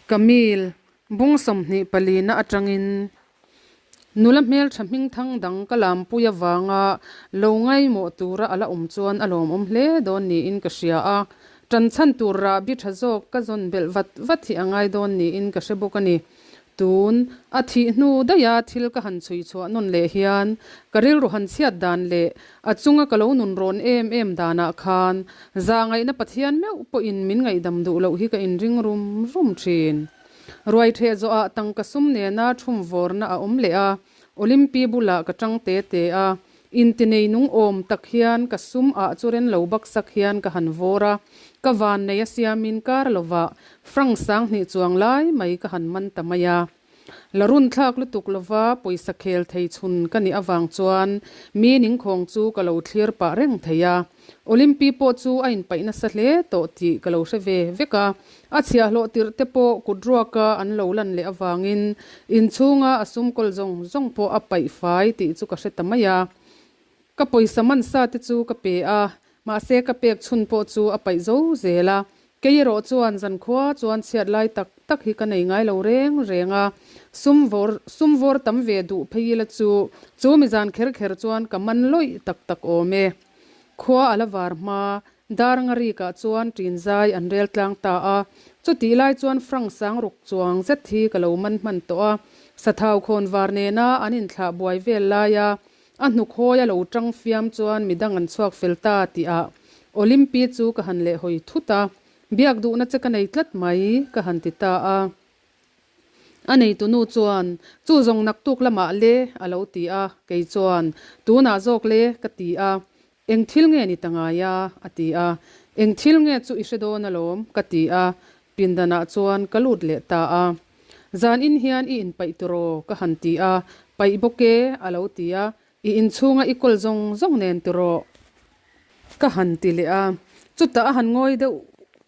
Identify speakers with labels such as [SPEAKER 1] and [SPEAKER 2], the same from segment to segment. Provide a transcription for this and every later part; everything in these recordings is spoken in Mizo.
[SPEAKER 1] Camille, bung 24 na atangin nula hmeltha hmingthang dang ka lampui avanga lo ngaimawh tura a la awm chuan a lawmawm hle dawn niin ka hria a, ṭan chhan tur rahbi ṭha zawk ka zawn belh vat vat hi a ngai dawn niin ka hre bawk a ni. Tun a thih hnu daiha thil ka han chhui chhuah nawn leh hian ka rilru han chhiat dan leh a chunga ka lo nun rawn em em danah khan zahngaihna Pathian meuh pawhin min ngaihdam duh loh hi ka inring rum rum thin. Ruai theh zawhah tangka sum nena thum vawrna a awm leh a, Olympi bulah ka tang te te a, intinei nung awm tak hian ka sum ah chu ren lo baksak hian ka han vawr a, ka van nei a siamin kar lovah franc 2000 chuang lai mai ka han man ta mai a. La run thlak lutuk lova pawisa khel thei chhun ka nih avang chuan mi ningkhawng chu ka lo thlir pah reng thei a. Olympi pawh chu a inpaih nasa hle tawh tih ka lo hre ve vek a, a chhiahhlawh tirh te pawh kut ruaka an lo lan leh avangin inchhunga a sum kawl zawng zawng pawh a paih fai tih chu ka hre ta mai a. Ka pawisa man sa te chu ka pe a, mahse ka pek chhun pawh chu a paih zo zel a. Kei erawh chuan zankhua chuan chhiat lai tak tak hi ka nei ngai lo reng reng a, sum vawr sum vawr tam ve duh phei ila chu chu mi zan kher kher chuan ka man lawih tak tak awm e. Khua a la var hma, dar ngarikah chuan ṭin zai an rel tlang ta a. Chutih lai chuan franc sangruk chuang zet hi ka lo man hman tawh a, sathau khawn var nena an inthlah buai vel laia a hnukhawi a lo ṭang fiam chuan midang an chhuak fel ta tihah Olympi chu ka han lehhawi thut a, biak duhna che ka nei tlat mai ka han ti ta a. A neitunu chuan, Chu zawng naktuk lamah le, a lo ti a. Kei chuan, Tunah zawk le, ka ti a. Eng thil nge ni ta ngai a? a ti a. Eng thil nge chu i hre dawn alawm, ka ti a. Pindanah chuan ka lut leh ta a. Zan in hian i inpaih tiraw? ka han ti a. Paih bawk e, a lo ti a. I inchhunga i kawl zawng zawng nen tiraw? Ka han ti leh a. Chutah a han ngawi deuh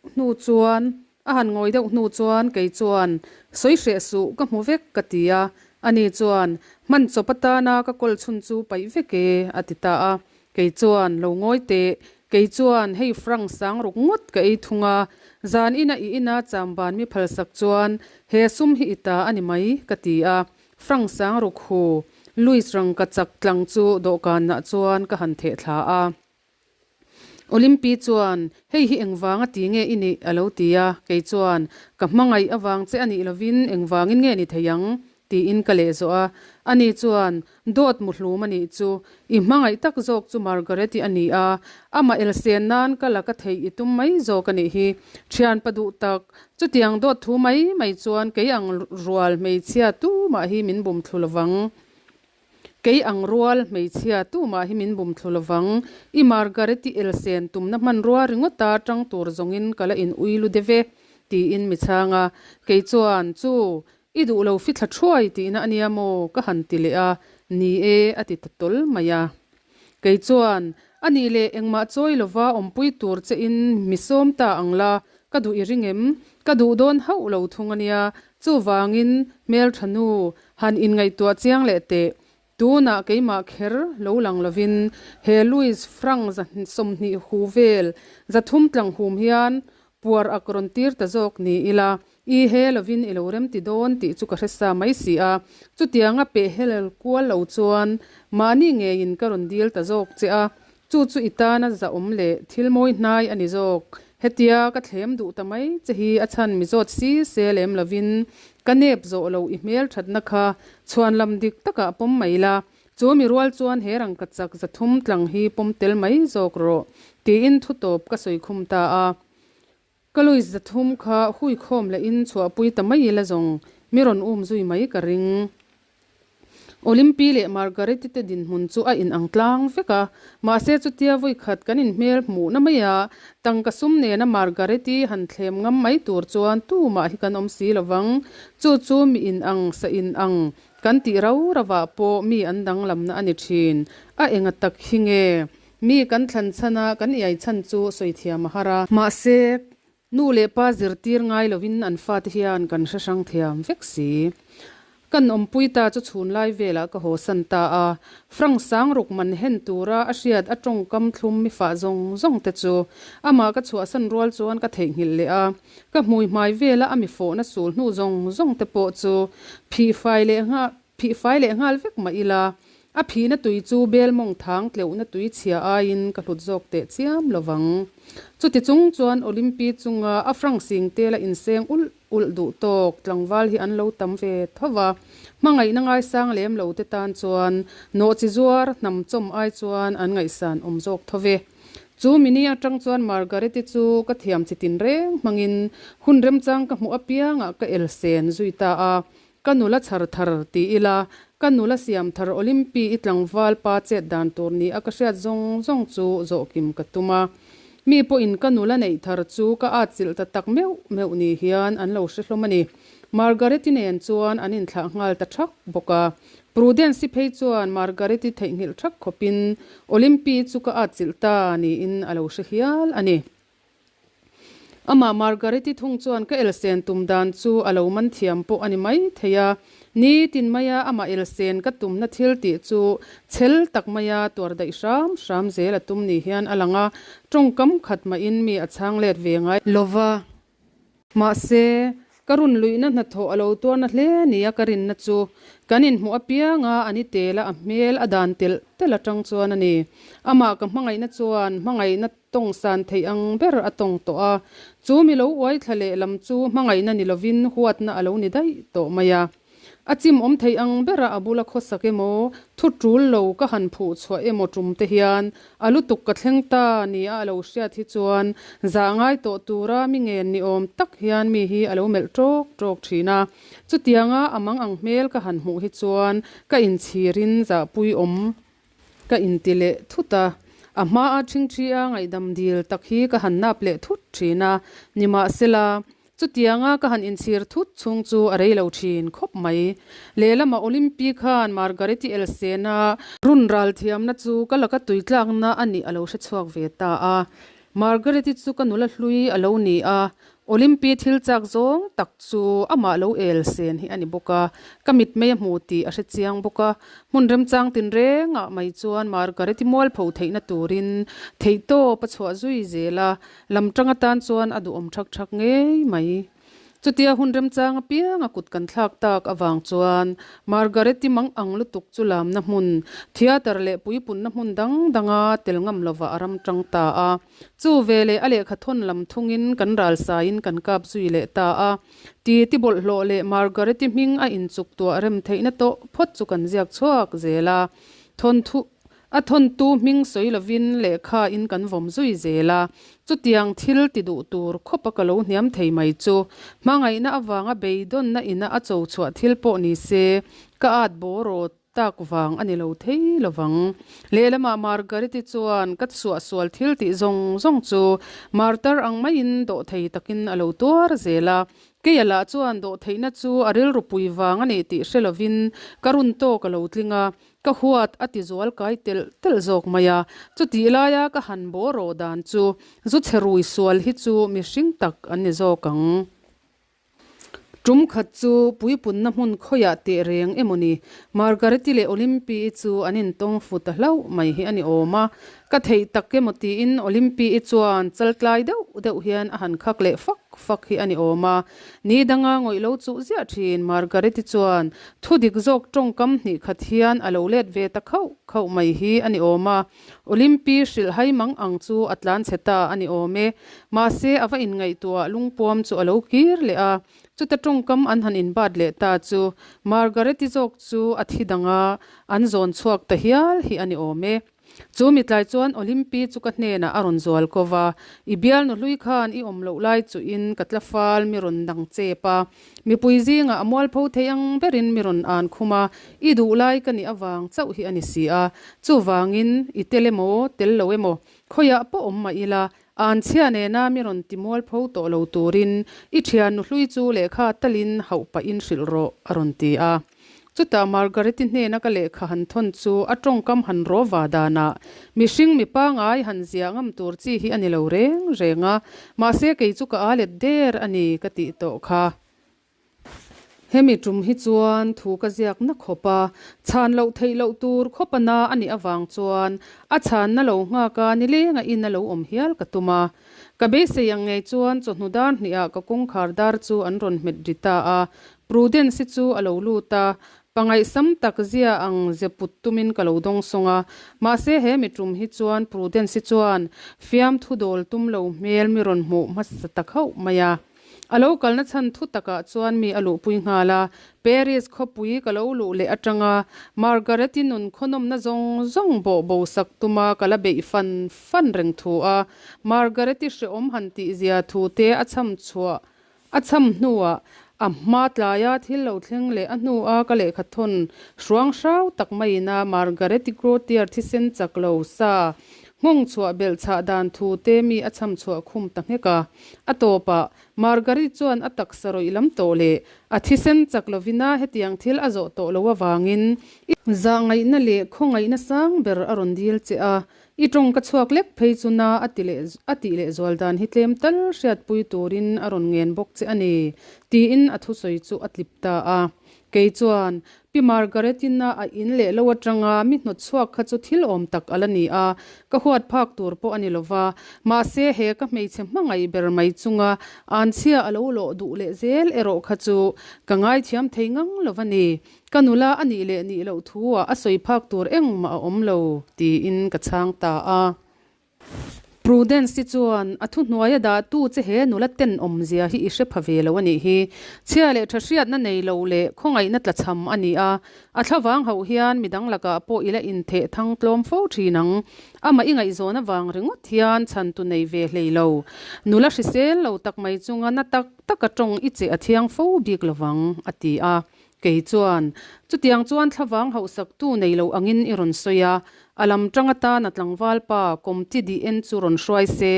[SPEAKER 1] hnu chuan A han ngawi deuh hnu chuan kei chuan, Sawi hreh suh, ka hmu vek, ka ti a. Ani chuan, Hman chawp atana ka kawl chhun chu paih vek e, a ti ta a. Kei chuan, Lo ngawi teh, kei chuan hei franc sangruk ngawt ka ei thung a, zan ina i ina chamban mi phalsak chuan he sum hi i ta a ni mai, ka ti a. Franc sangruk hu, Louis rangkachak tlang chu dawhkanah chuan ka han theh thla a. Olympi chuan, Hei hi engvanga ti nge i nih? a lo ti a. Kei chuan, Ka hmangaih avang che a nih lovin engvangin nge ni thei ang? tiin ka leh zawh a. Ani chuan, Dawt muhlum a nih chu. I hmangaih tak zawk chu Margaret-i a ni a. Amah elsen nan ka la ka theih i tum mai zawk a nih hi. Thianpa duh tak, chutiang dawt thu mai mai chuan kei ang rual hmeichhia tumah hi min bum thlu lovang. Kei ang rual hmeichhia tumah hi min bum thlu lovang. I Margaret-i elsen tumna hmanrua ringawta tang tur zawngin ka la in ui lu deuh e, tiin mi chhang a. Kei chuan, Chu, i duh lo fithla thuai tihna a nia maw? ka han ti leh a. Ni e, a ti ta tawl mai a. Kei chuan, A nih leh engmah chawi lova awmpui tur che in mi sawm ta ang la, ka duh i ring em? Ka duh dawn hauh lo thung a nia. Chuvangin, hmeltha nu, han inngaihtuah chiang leh teh. Tunah keimah kher lo lang lovin he Louis Frank 20 hu vel 300 tlang hum hian puar ak rawn tir ta zawk ni ila, i he lovin i lo remti dawn tih chu ka hre sa mai si a. Chutianga peh hel kual lo chuan mahni ngeiin ka rawn dil ta zawk che a, chu chu i tana zahawm leh thil mawi hnai a ni zawk. Hetia ka thlem duh ta mai che hi a chhan mi zawt si se lem lovin ka nep zawh lo i hmel thatna kha chhuan lam dik takah pawm mai la, chu mi rual chuan he rangkachak 300 tlang hi pawm tel mai zawk rawh tiin thu tawp ka sawi khum ta a. Ka Louis 300 kha hui khawm leh in chhuahpui ta mai ila zawng mi rawn um zui mai ka ring. Olympi leh Margaret-i te dinhmun chu a inang tlang vek a, mahse chutia vawikhat kan inhmel hmuhna mai a, tangka sum nena Margaret-i han thlem ngam mai tur chuan tumah hi kan awm si lovang. Chu chu mi inang, sa inang kan tih rau ravah pawh mi an danglamna a ni thin. A enga tak hi nge mi kan thlan chhan a, kan iai chhan chu sawi thiam a har a. Mahse, Nu leh pa zirtir ngai lovin an fate hian kan hre hrang thiam vek si. Kan awmpui ta chu chhun lai velah ka haw san ta a. Frank sang ruk man hen tura a hriat a tawngkam thlum mi fah zawng zawng te chu amah ka chhuahsan rual chuan ka theihnghilh leh a. Ka hmui hmai vela a mi fawhna sul hnu zawng zawng te pawh chu phih fai leh nghal phih fai leh nghal vek mah ila, a phihna tui chu bel mawng thang tleuhna tui chhia aiin ka hlut zawk teh chiam lo vang. Chuti chung chuan Olympi chunga a Frank sing tela inseng ulh ulh duh tawk tlangval hi an lo tam ve tho va, hmangaihna ngaisang lem lo te tan chuan nawhchi zuar hnam chawm ai chuan an ngaihsan awm zawk tho ve. Chu mini atang chuan Margaret-i chu ka thiam chi tin reng hmangin hun remchang ka hmuh apiangah ka el sen zui ta a, ka nula chhar thar ti ila, ka nula siam thar Olympi-i tlangval pa chet dan tur ni a ka hriat zawng zawng chu zawhkim ka tum a. Mi pawhin ka nula neih thar chu ka atchilh ta tak meuh meuh ni hian an lo hre hlawm a ni. Margaret-i nen chuan an inthlah nghal ta thak bawk a. Prudence-i phei chuan Margaret-i theihnghilh thak khawpin Olympi chu ka atchilh ta niin a lo hre hial a ni. Amah Margaret-i thung chuan ka elsen tum dan chu a lo man thiam pawh a ni mai thei a. Nitin maia amah elsen ka tumna thil tih chu chhel tak maia tuar daih hram hram zel a tum ni hian a lang a, tawngkam khat mahin mi a chhang let ve ngai lova. Mahse, ka run luihna hnathawh a lo tuarna hle nia ka rinna chu kan inhmuh apianga a ni tela a hmel a dan telh telh atang chuan a ni. Amah ka hmangaihna chuan hmangaihna tawng san theih ang ber a tawng tawh a, chu mi lo uai thla leh lam chu hmangaihna ni lovin huatna a lo ni daih tawh mai a. A chim awm thei ang bera a bula khawsak emaw, thu tul lo ka han phuh chhuah emaw tum te hian a lutuk ka thleng ta nia a lo hriat hi chuan zah ngai tawh tura mi ngen ni awm tak hian mi hi a lo melh tawk tawk thin a. Chutianga a mang ang hmel ka han hmuh hi chuan ka inchhirin zahpui awm Ka inti leh thut a, a hmaa ṭhingṭhi a ngaihdam dil tak hi ka han nap leh thut ṭhin a, nimahsela, chutianga ka han inchhir thut chhung chu a rei lo ṭhin khawp mai. Lehlamah Olympi khan Margareti Elsena run ral thiamna chu ka laka tuitlakna a nih a lo hre chhuak ve ta a. Margareti chu ka nula hlui a lo ni a, Olympi thil chak zawng tak chu amah lo el sen hi a ni bawk a, ka mitmei a hmu tih a hre chiang bawk a. Hmun remchang tinrengah mai chuan Margareti mualpho theihna turin theihtawp a chhuah zui zel a, lam tang atan chuan a duhawm thak thak ngei mai. Chutia hun remchang apianga kut kan thlak tak avang chuan Margaret-i mang ang lutuk chu lamna hmun, theatre leh puipunna hmun dang danga tel ngam lovah a ram tang ta a. Chu veleh a lehkha thawn lam thungin kan ralsaiin kan kap zui leh ta a. Ti ti bawlhhlawh leh Margaret-i hming a inchuk tuah rem theihna tawh phawt chu kan ziak chhuak zel a. Thawnthu A thawntu hming sawi lovin lehkha in kan vawm zui zel a, chutiang thil ti duh tur khawpa ka lo hniam thei mai chu hmangaihna avanga beidawnna ina a cho chhuah thil pawh ni se ka at bawraw tak vang a ni lo thei lovang. Lehlamah Margariti chuan ka suahsual thil tih zawng zawng chu martar ang maiin dawhthei takin a lo tuar zel a, Keia lah chuan dawhtheihna chu a rilru pui vang a nih tih hre lovin ka run tawk a lo tling a, Ka huat a ti zual kai telh telh zawk mai a, chutih laia ka han bawraw dan chu zu chhe rui sual hi chu mihring tak an ni zawk ang. Tum khat chu puipunna hmun khawiah teh reng emaw ni, Margareti leh Olympi-i chu an intawng fu ta hlauh mai hi a ni awm a, ka theih tak emaw tiin Olympi-i chuan chaltlai deuh deuh hian a han khak leh fak fak hi a ni awm a, Ni danga ngawih lo chuh ziah thin Margaret-i chuan thu dik zawk tawngkam hnih khat hian a lo let ve ta khauh khauh mai hi a ni awm a. Olympi hrilh hai mang ang chu a tlan chhe ta a ni awm e. Mahse a va inngaihtuah lungpuam chu a lo kir leh a, chuta tawngkam an han inbat leh ta chu Margaret-i zawk chu a thi danga an zawn chhuak ta hial hi a ni awm e. Chu mitlai chuan Olympi chu ka hnenah a rawn zual ko va, I bialnu hlui khan i awm loh lai chuhin ka tla fal mi rawn dang chep a, mipui zingah a mualpho thei ang berin mi rawn an khum a, i duh lai ka nih avang chauh hi a ni si a, chuvangin i tel emaw tel lo emaw khawiah pawh awm mah ila, anchhia nena mi rawn ti mualpho tawh lo turin i thiannu hlui chu lehkha talin hauh pahin hrilh rawh a rawn ti a. Chutah Margareti hnena ka lehkha han thawn chu a tawngkam han raw va danah mihring mi pangai han ziah ngam tur chi hi a ni lo reng reng a, mahse kei chu ka aa let der a ni ka tih tawh kha. Hemi tum hi chuan thu ka ziak na khawp a, chhan loh theih loh tur khawp a na a nih avang chuan a chhanna lo nghak a nilenga in a lo awm hial ka tum a. Ka beisei ang ngei chuan chawhnu dar hnihah ka kawngkhar dar chu an rawn hmet ri ta a, Prudence-i chu a lo lut a, pangaihsam tak zia ang ze put tumin ka lo dawng sawng a, mahse he mi tum hi chuan Prudence-i chuan fiamthu dawl tum lo hmel mi rawn hmuh hmasa ta khauh mai a. A lo kalna chhan thu takah chuan mi a luhpui nghal a, Paris khawpui ka lo luh leh atanga Margaret-i nun khawnawmna zawng zawng bawh bo sak tuma ka la beih fan fan reng thu a, Margaret-i hrehawm han tihzia thu te a chham chhuah a chham hnuah a hma tlaia thil lo thleng leh a hnua ka lehkha thawn hruang hrau tak maiin a Margaret-i Grotier thisen chak lo sa Nghawng chhuah belh chhah dan thu te mi a chham chhuah khum ta nghek a. A tawpah, Margaret chuan a taksa rawih lam tawh leh a thisen chak lovina hetiang thil a zawh tawh lo avangin i zahngaihna leh khawngaihna sang ber a rawn dil che a, i tawng ka chhuak lek phei chu na a ti leh a tih leh zual dan hi tlem tal hriatpui turin a rawn ngen bawk che a ni, tiin a thusawi chu a tlip ta a. Kei chuan, Pi Margaret-in a a in leh lo atanga mi hnawt chhuak kha chu thil awm tak a la ni a, ka huat phak tur pawh a ni lo va. Mahse, he ka hmeichhe hmangaih ber mai chunga anchhia a lo lawh duh leh zel erawh kha chu ka ngaithiam thei ngang lo va ni. Ka nula a nih leh nih loh thu-ah a sawi phak tur engmah a awm lo, tiin ka chhang ta a. Prudence-i chuan a thuhnuaia dahtu che he nula tenawmzia hi i hre pha ve lo a nih hi. Chhia leh tha hriatna nei lo leh khawngaihna tlachham a ni a, a thlavang hauh hian midang lakah pawh i la intheh thang tlawm fo thin ang. Amah i ngaihzawn avang ringawt hian chhantu nei ve hlei lo. Nula hrisel lo tak mai chunga na tak taka tawng i che a thiang fo bik lovang, a ti a. Kei chuan, Chutiang chuan thlavang hauhsaktu nei lo angin i rawn sawi a, a lam tang atana tlangval pa kawmti dih en chu rawn hruai se,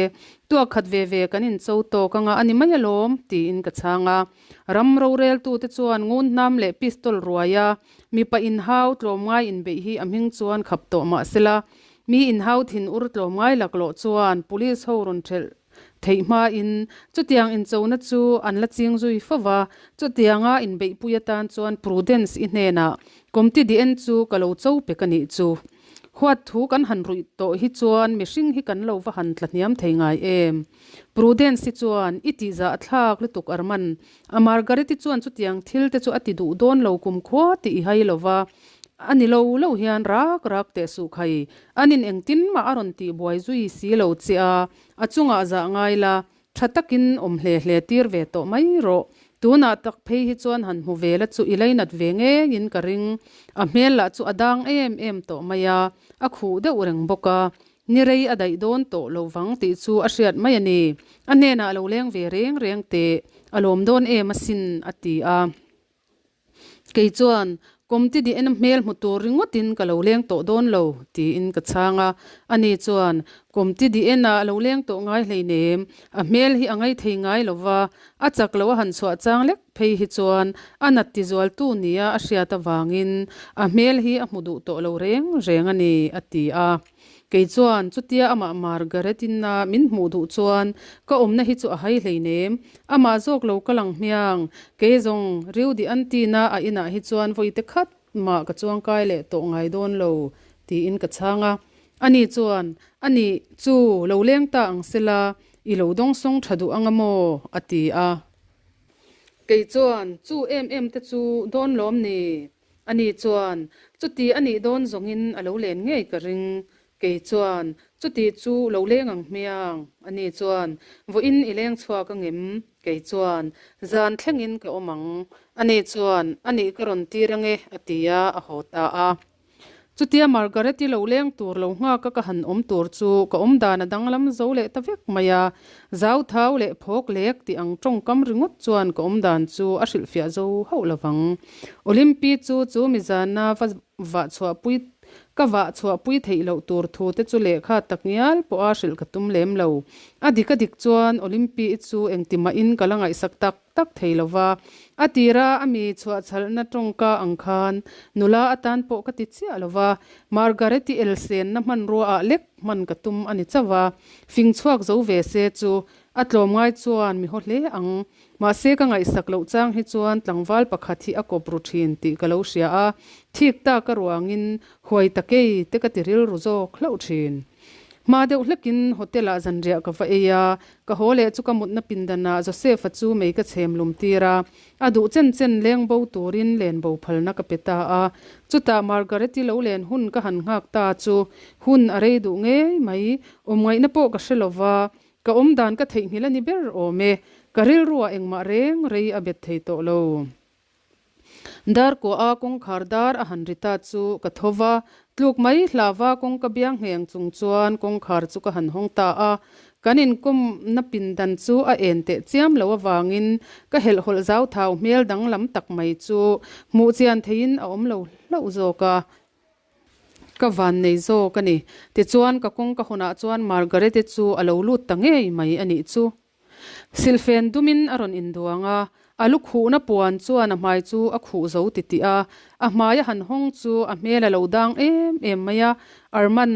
[SPEAKER 1] tuak khat ve ve kan incho tawk anga a ni mai alawm, tiin ka chhang a. Ram roreltute chuan ngun hnam leh pistol ruaia mipa inhau tlawmngai inbeih hi a hming chuan khap tawh mah sela, mi inhau thin ur tlawmngai laklawh chuan police ho rawn thelh Theih hmain chutiang inchona chu an la ching zui fo va, chutianga inbeihpui atan chuan Prudence i hnenah Comte de En chu ka lo cho pek a nih chu. Huat thu kan han ruih tawh hi chuan mihring hi kan lo va han tla hniam thei ngai em? Prudence i chuan i tihzah thlak lutuk Armand, a Margaret-i chuan chutiang thil te chu a ti duh dawn lo kumkhua tih i hai lo va, a ni lo lo hian rak rak teh suh khai, anin engtin mah a rawn tihbuai zui si lo che a, A chungah zah ngai la, tha takin awm hle hle tir ve tawh mai rawh. Tunah tak phei hi chuan han hmu ve la chu i lainat ve ngeiin ka ring. A hmel lah chu a dang em em tawh mai a, a khuh deuh reng bawk a. Ni rei a daih dawn tawh lo vang tih chu a hriat mai a ni. A hnenah lo leng ve reng reng teh, a lawm dawn em asin, a ti a. Kei chuan, Kawmti di en hmel hmu tur ringawtin ka lo leng tawh dawn lo, tiin ka chhang a. Ani chuan, Kawmti di enah a lo leng tawh ngai hleinem, a hmel hi a ngaithei ngai lo va, a chak lo a han chhuah chang lek phei hi chuan a nat tizualtu nia a hriat avangin a hmel hi a hmu duh tawh lo reng reng a ni, a ti a. Kei chuan chutia amah Margaret-in a min hmuh duh chuan ka awmna hi chu a hai hleinem, amah zawk lo ka lang hmiang, kei zawng Riudi Antina a inah hi chuan vawite khat mah ka chuangkai leh tawh ngai dawn lo, tiin ka chhang a. Ani chuan, Ani chu lo leng ta ang sela, i lo dawngsawng tha duh anga maw? a ti a. Kei chuan, Chu em em te chu dawn lawm ni? Ani chuan, Chuti a nih dawn zawngin a lo len ngei ka ring. Kei chuan, Chuti chu lo leng ang hmiang. Ani chuan, Vawiin i leng chhuak a ngem? Kei chuan, Zan thlengin ka awm ang. Ani chuan, A nih ka rawn tir ange, a ti a, a haw ta a. Chutia Margaret-i lo leng tur lo nghak a ka han awm tur chu ka awm dan a danglam zo leh ta vek mai a. Zauthau leh phawk lek tih ang tawngkam ringawt chuan ka awm dan chu a hrilhfiah zo hauh lovang. Olympi chu chu mizana va vah chhuahpui ka vah chhuahpui theih loh tur thu te chu lehkha tak ngial pawha hrilh ka tum lem lo. A dik a dik chuan Olympi-i chu engtimahin ka la ngaihsak tak tak thei lo va, a tira a mi chhuahchhalhna tawngka ang khan nula atan pawh ka ti chiah lo va, Margaret-i elsenna hmanrua ah lek hman ka tum a ni chauh va, fing chhuak zo ve se chu. A tlawmngai chuan mi haw hle ang. Mahse ka ngaihsak loh chang hi chuan tlangval pakhat hi a kawp ru thin tih ka lo hria a, thik tak a ruangin huai takei te ka ti rilru zawk hlauh thin. Hma deuh hlekin hotel ah zanriah ka va ei a, ka haw leh chu ka mutna pindanah Joseph-a chu mei ka chhem lum tir a, a duh chen chen leng bo turin len bo phalna ka pe ta a. Chutah Margaret-i lo len hun ka han nghak ta chu hun a rei duh ngei mai, awmngaihna pawh ka hre lova, Ka awm dan ka theihnghilh a ni ber awm e, ka rilruah engmah reng rei a bet thei tawh lo. Dar kuaha kawngkhar dar a han ri ta chu ka tho va, tluk mai hlava kawngka biang ngheng chung chuan kawngkhar chu ka han hawng ta a. Kan inkawmna pindan chu a en teh chiam lo avangin ka helhhawlh zau thau hmel danglam tak mai chu hmuh chian theihin a awm lo hlauh zawk a. Ka van nei zawk a ni. Tichuan ka kawng ka hawnah chuan Margarete chu a lo lut ta ngei mai a nih chu. Silhfen dumin a rawn induang a, a lu khuhna puan chuan a hmai chu a khuh zo titih a, a hmai a han hawng chu a hmel a lo dang em em mai a, Arman,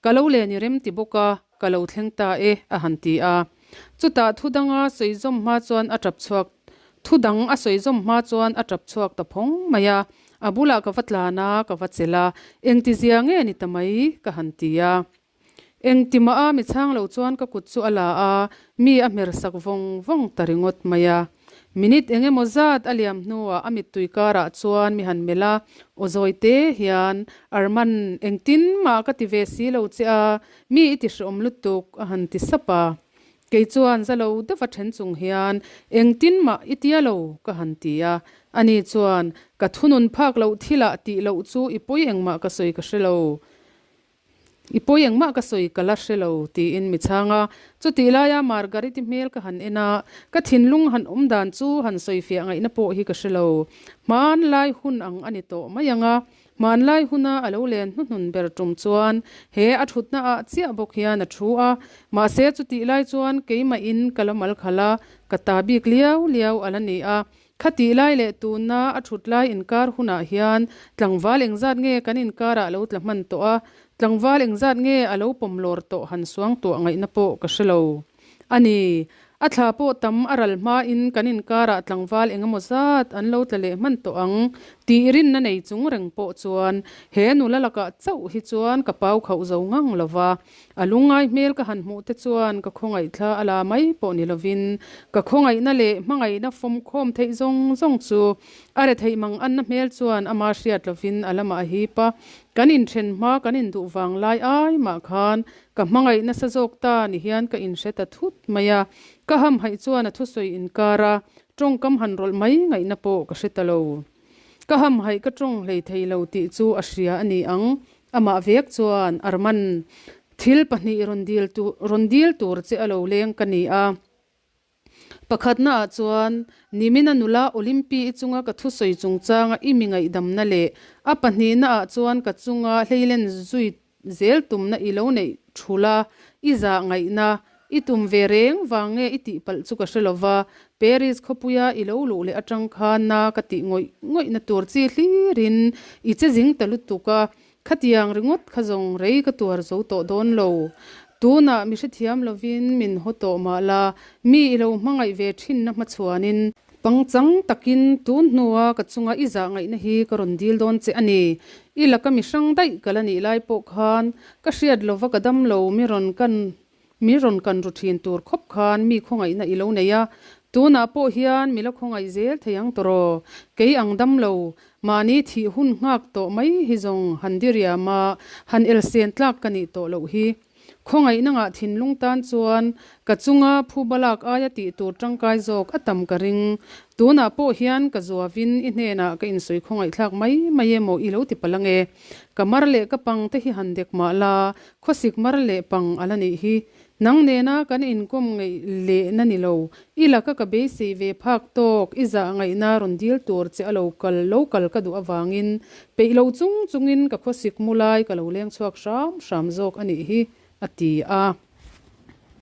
[SPEAKER 1] ka lo len i rem ti bawk a, ka lo thleng ta e, a han ti a. Chutah thu danga sawi zawm hma chuan a tap chhuak Thu dang a sawi zawm hma chuan a tap chhuak ta phawng mai a, a bulah ka va tlan a, ka va chelh a, engtizia nge ni ta mai? ka han ti a. Engtimah a mi chhang lo chuan ka kut chu a la a, mi a hmer sak vawng vawng ta ringawt mai a. Minute eng emaw zat a liam hnuah a mittui karah chuan mi han melh a, aw zawi te hian, Arman, engtin mah ka ti ve si lo che a, mi i ti hreawm lutuk, a han ti sap a. Kei chuan za lo deuh a then chung hian, Engtin mah i tia lo, ka han ti a. Ani chuan, Ka thunun phak loh thilah tih loh chu i pawi engmah ka sawi ka hre lo. I pawi engmah ka sawi ka la hre lo, tiin mi chhang a. Chutih laia Margariti hmel ka han en a, ka thinlung han awm dan chu han sawifiah ngaihna pawh hi ka hre lo. Hmanlai hun ang a ni tawh mai ang a, Hmanlai huna a lo len hnuhnun ber tum chuan he a thutna ah chiah bawk hian a thu a, mahse chutih lai chuan keimah in ka la mal khalh a, ka ta bik liau liau a la ni a. Khatih lai leh tuna a thut lai inkar hunah hian tlangval engzat nge kan inkarah lo tla hman tawh a, tlangval engzat nge a lo pawm lawr tawh han suang tuah ngaihna pawh ka hre lo. A ni, a thla pawh tam a ral hmain kan inkarah tlangval eng emaw zat an lo tla leh hman tawh ang tih rinna nei chung reng pawh chuan he nula lakah chauh hi chuan ka pau khauh zo ngang lo va. A lungngai hmel ka han hmuh te chuan ka khawngaihthla a la mai pawh ni lovin ka khawngaihna leh hmangaihna fawmkhawm theih zawng zawng chu a retheih mang anna hmel chuan ama hriat lovin a lamah a hip a. Kan inthen hma kan induh vang lai ai mah khan Ka hmangaih nasa zawk ta ni hian ka inhre ta thut mai a, ka hamhaih chuan a thusawi inkar a, tawngkam han rawlh mai ngaihna pawh ka hre ta lo. Ka hamhaih ka tawng hlei thei lo tih chu a hria a ni ang, amah vek chuan Arman, thil pahnih rawn dil rawn dil tur che a lo leng ka ni a. Pakhatnaah chuan, Nimina nula Olympi i chunga ka thusawi chungchanga i mi ngaihdamna leh a pahnihnaah chuan ka chunga hleilen zui zel tumna i lo neih thul a, i zah ngaihna i tum ve reng vang nge i tihpalh chu ka hre lo va, Paris khawpuia i lo luh leh atang khan na ka tih ngawih ngawihna tur chi hlirin i che zing ta lutuk a, Khatiang ringawt kha zawng rei ka tuar zo tawh dawn lo. Tunah mi hrethiam lovin min haw tawh mah la, mi i lo hmangaih ve thinna hmachhuanin, pangchang takin tun hnua ka chunga i zah ngaihna hi ka rawn dil dawn che a ni. I laka mi hrang daih ka la nih lai pawh khan ka hriat lova ka dam lo mi rawn kan Mi rawn kan ru thin tur khawp khan mi khawngaihna i lo nei a, tunah pawh hian mi la khawngaih zel thei ang tawh. Kei ang dam lo, mahni thih hun nghak tawh mai hi zawng han diriam a, han elsen tlak ka nih tawh loh hi. Khawngaihna ngah thinlung tan chuan ka chunga phu balak aia tih tur tangkai zawk a tam ka ring. Tunah pawh hian ka zuavin i hnenah ka insawi khawngaihthlak mai mai emaw i lo ti palh ange. Ka mar leh ka pang te hi han dek mah la, Khawsik mar leh pang a la nih hi. Nang nena kan inkawm ngeih leh na ni lo. I laka ka beisei ve phak tawk, i zah ngaihna rawn dil tur che a lo kal lo kal ka duh avangin peih lo chung chungin ka khawsik mu lai ka lo leng chhuak hram hram zawk a nih hi, a ti a.